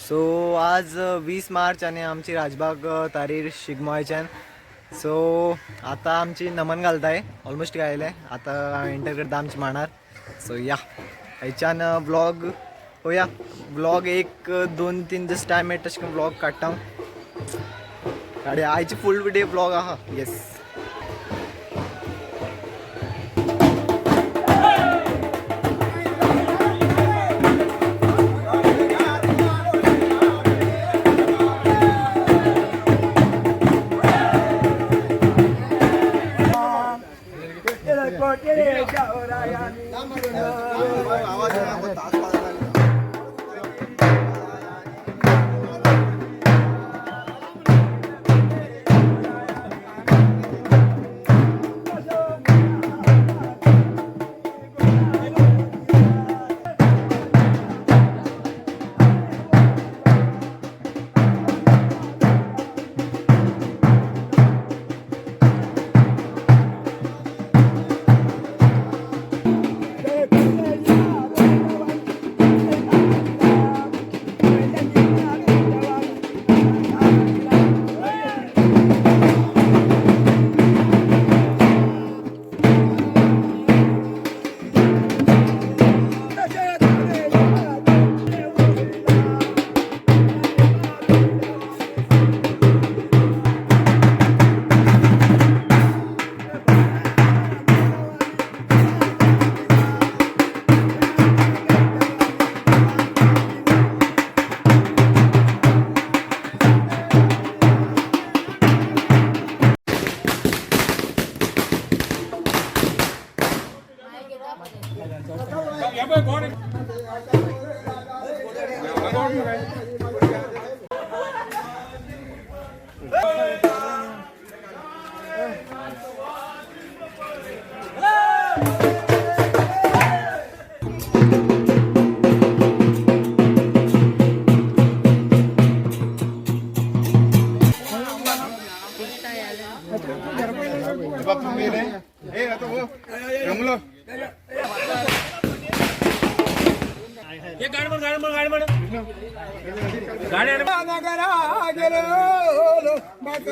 So आज 20 मार्च आणि आमची राजबाग तारीर शिगमोयच्यान. सो आता आमची नमन घालताय, ऑलमोस्ट गायले. आता एंटर करता आमची माणार. सो या हेच्यान ब्लॉग होया, ब्लॉग एक दोन तीन जस्ट टायम मेळटा तशें करून ब्लॉग काडटा आणि आयची फूल डे ब्लॉग आहा. येस.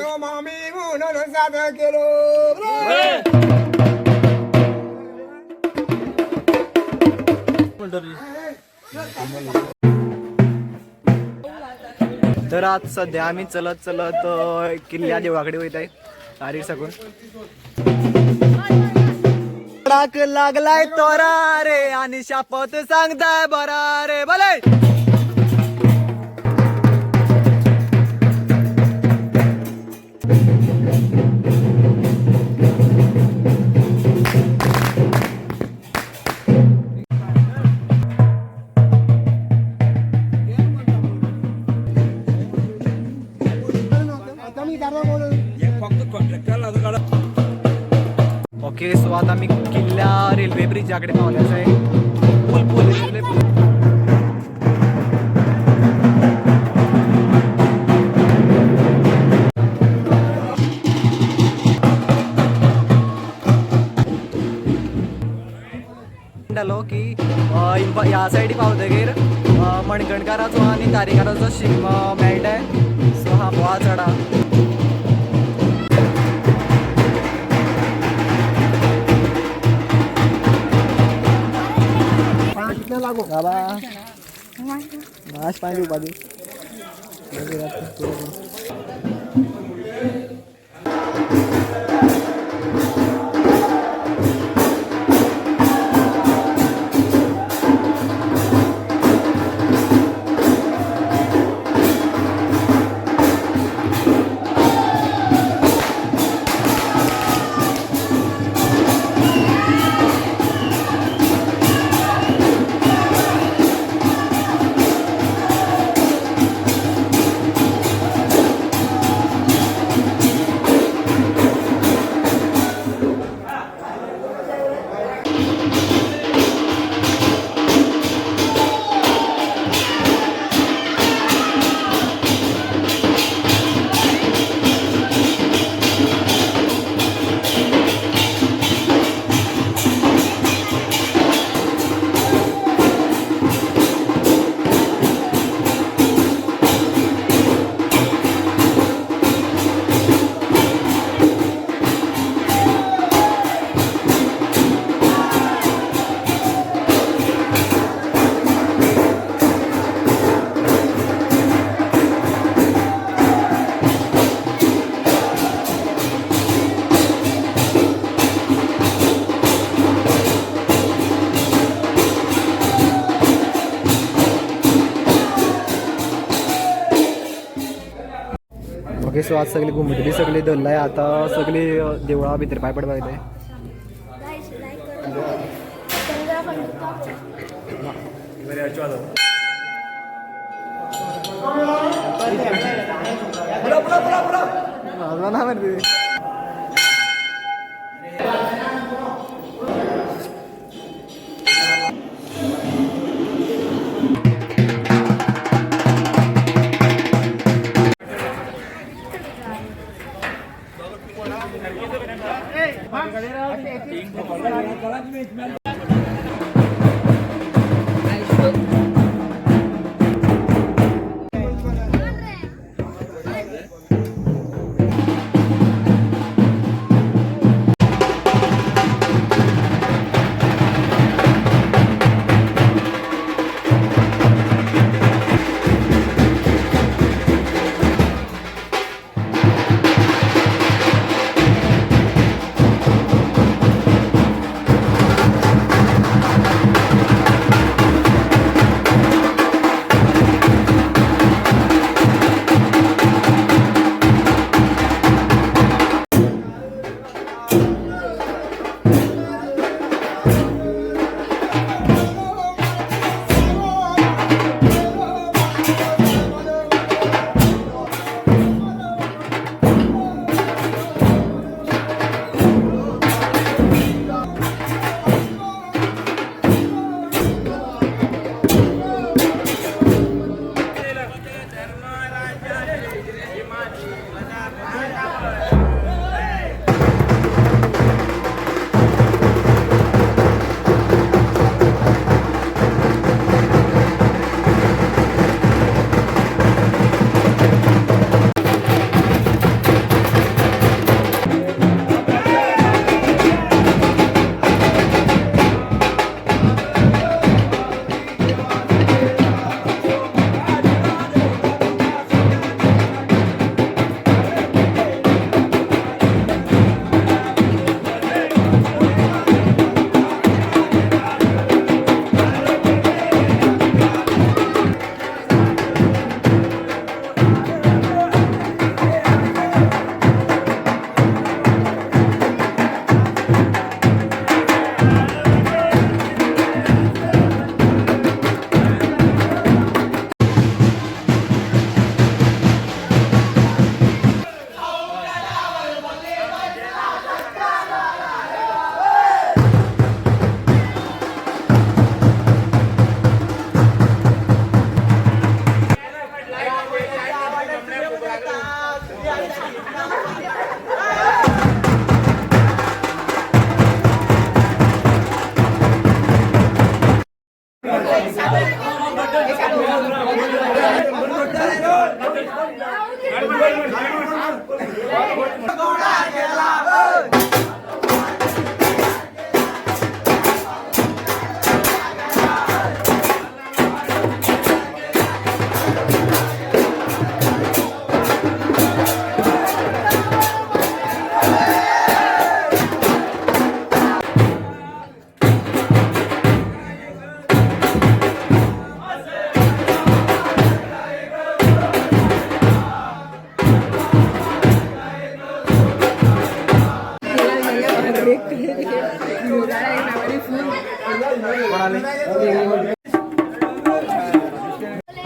गेलो मामी म्हणून साध केलो. तर आज सध्या आम्ही चलत चलत किल्ल्या देवळाकडे वयत आहे तारीख साकून. डाक लागलाय तोरा रे आणि शापत सांगताय बरा रे भले. ओके, सो आता आम्ही किल्ल्या रेल्वे ब्रिजाकडे पावल्याच आहे. पूल पूल रेल्वे पूल. म्हणटालो की ह्या सायडी पावतगीर मणगणकाराचो आनी तारीकाराचो शिगमो मेळटाय. सो हा बोवा चडा. बाबा माश पाणी दिवपा दी. ओके सो आज सगळी घुमटी बी सगळी धरलाय आता सगळी देवळा भितर पांय पडपाक येताय. ना मरे.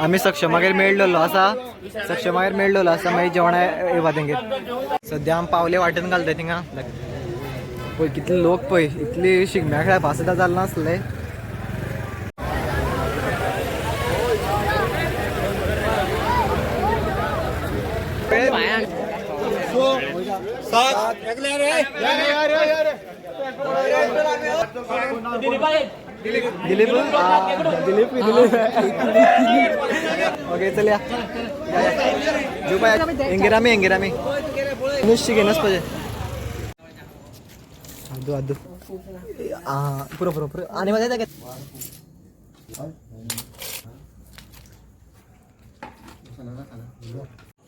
आम्ही सक्षमागेर मेळलेलो आसा, सक्षमागेर मेळलेलो आसा. मागीर जेवणा येवपा तेंगेर. सद्या आमी पावले वाटेन घालता थिंगा. पळय कितले लोक, पळय इतली शिगम्या खेळपा सुद्दां जाल नासले. दिलीप, दिलीप, दिलीप. ओके, चल या जेवपा. एंगेर आमी, एंगेर आमी नुस्ती घेनच पाहिजे. आदू आदू, पुरो पुरो पुरो. आणि मध्ये येता.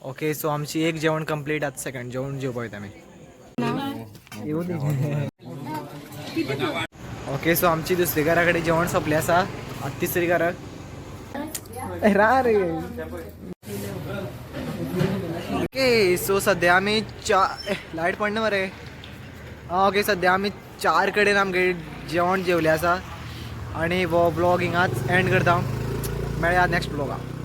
ओके, सो आमची एक जेवण कंप्लीट. आता सेकंड जेवण जेवपा वयता आमी. ओके, सो आमची दुसरी घरा कडेन जेवण सोंपलें आसा. आतां तिसरी घराक रा रे. ओके, सो सद्या आमी चा लायट पडना मरे. आं, ओके, सद्या आमी 4 कडेन आमगे जेवण जेवले आसा आनी हो ब्लॉग हिंगाच एंड करता. मेळया नेक्स्ट ब्लॉगाक.